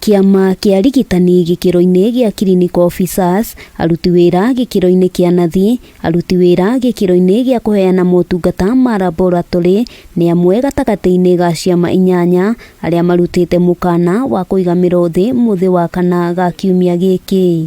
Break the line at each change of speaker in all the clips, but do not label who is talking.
Kĩama kĩa arigitani gĩkĩro-inĩ gĩa clinical officers, aruti wĩra gĩkĩro-inĩ kĩa nathi, aruti wĩra gĩkĩro-inĩ gĩa kũheana motungata ma laboratory nĩ amwe gatagatĩ-inĩ ga ciama inyanya arĩa marutĩte mũkana wa kũiga mĩro thĩ mũthĩ wa kana ga kiumia gĩkĩ.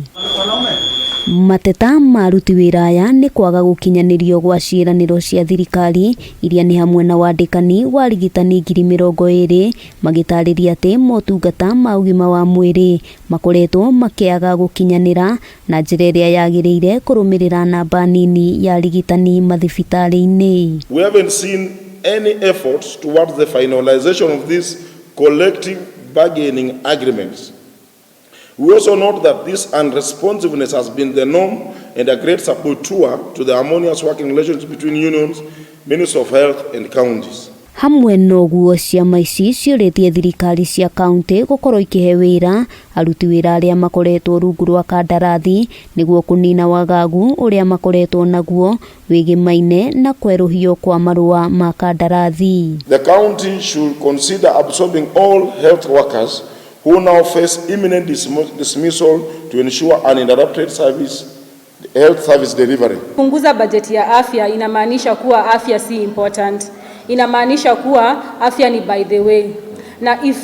Mateta ma aruti wĩra aya nĩ kwaga gũkinyanĩrio gwa ciĩranĩro cia thirikari iria nĩ hamwe na wandĩkani wa arigitani 20,000 magĩtarĩria atĩ motungata ma ũgima wa mwĩrĩ makoretwo makĩaga gũkinyanĩra na njĩra ĩrĩa yagĩrĩire kũrũmĩrĩra namba nini ya arigitani mathibitarĩ-inĩ.
We haven't seen any efforts towards the finalization of these collective bargaining agreements. We also note that this unresponsiveness has been the norm and a great saboteur to the harmonious working relations between unions, Ministry of Health and counties.
Hamwe na ũguo, ciama ici ciũrĩtie thirikari cia kaunti gũkorwo ikĩhe wĩra aruti wĩra arĩa makoretwo rungu rwa kandarathi nĩguo kũnina wagagu ũrĩa makoretwo naguo wĩgĩmaine na kwerũhio kwa marũa ma kandarathi.
The county should consider absorbing all health workers who now face imminent dismissal to ensure uninterrupted health service delivery.
Punguza bajeti ya afya inamaanisha kuwa afya si important. Inamaanisha kuwa afya ni by the way. Na if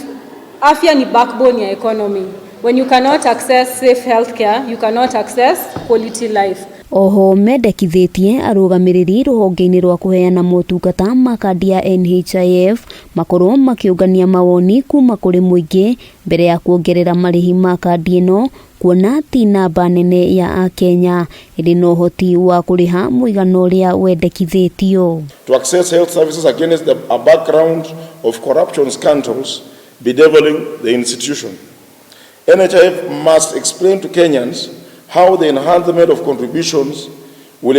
afya ni backbone ya economy, when you cannot access safe healthcare, you cannot access quality life.
Oho mendekithĩtie arũgamĩrĩri rũhonge-inĩ rwa kũheana motungata ma kandi ya NHIF makorwo makĩũngania mawoni kuma kũrĩ mũingĩ mbere ya kuongerera marĩhi ma kandi ĩno, kuona ti namba nene ya akenya ĩrĩ na ũhoti wa kũrĩha mũigana ũrĩa wendekithĩtio.
To access health services against a background of corruption scandals bedeviling the institution. NHIF must explain to Kenyans how the enhancement of contributions will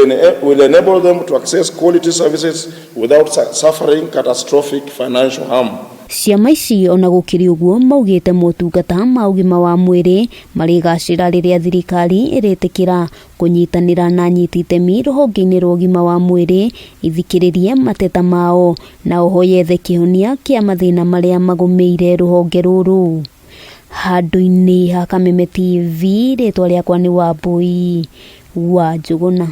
enable them to access quality services without suffering catastrophic financial harm.
Ciama ici ona gũkĩrĩ ũguo maugĩte motungata ma ũgima wa mwĩrĩ marĩgacĩra rĩrĩa thirikari ĩrĩtĩkĩra kũnyitanĩra na anyiti itemi rũhonge-inĩ rwa ũgima wa mwĩrĩ ithikĩrĩrie mateta mao na oho yethe kĩhonia kĩa mathĩna marĩa magũmĩire rũhonge rũrũ. Handũ-inĩ ha Kameme TV, rĩtwa rĩakwa nĩ Wambui wa Njũgũna.